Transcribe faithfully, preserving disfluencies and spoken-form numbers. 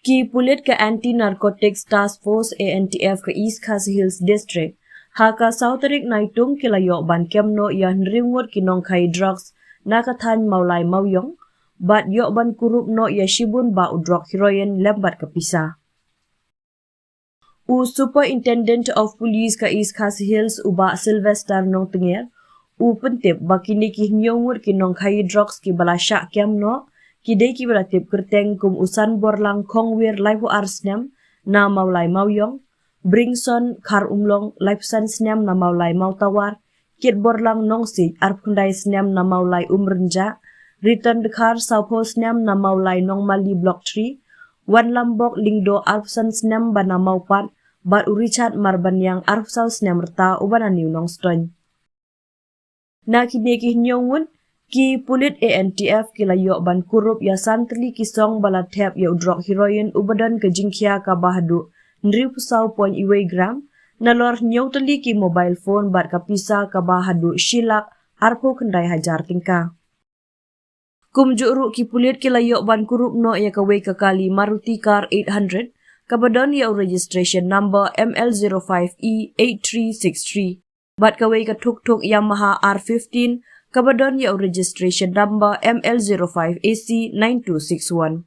Ki pulit ka Anti Narcotics Task Force, A N T F, ka East Khasi Hills District, ha ka saw tarik Naitung ki la ïoh ban kem noh ïa hynriew ngut ki nongkhaïi drugs na ka thaiñ Mawlai Mawiong, bad ïoh ban kurup noh ïa shibun bah u drok heroin lem bad ka pisa. U Superintendent of Police ka East Khasi Hills, u Bah Sylvester Nongtnger, u pyntip ba kine ki hynñiew ngut ki nongkhaïi drugs kiba la shah kem noh, ki dei kiba la tip kyrteng kum u Sanborlang Khongwir, laiphew ar snem, na Mawlai Mawiong, Bringson Kharumlong, laiphew san snem, na Mawlai Mawtawar, Kitborlang Nongsiej, arphew khyndai snem, na Mawlai Umrynjah, Riton Dkhar, sawphew snem, na Mawlai Nongmali Block three, Wanlambok Lyngdoh, arphew san snem, ba na Mawpat, bad u Richard Marbaniang, arphew saw snem rta, uba na New Nongstoiñ. Na kine ki hynñiew ngut, ki pulit A N T F ki la ïoh ban kurup ïa san tylli ki song ba la thep ïa u drok heroin uba don ka jingkhia kaba haduh hynriewphew saw point wei gram, nalor hynñiew tylli ki mobile phone bad ka pisa kaba haduh shi lak arphew khyndai hajar tyngka. Kumjuh ruh, ki pulit ki la ïoh ban kurup noh ïa kawei ka kali Maruti car eight hundred, kaba don ïa u registration number M L zero five E eight three six three, bad kawei ka tuk-tuk Yamaha R fifteen, kaba don ïa u registration number M L zero five A C nine two six one.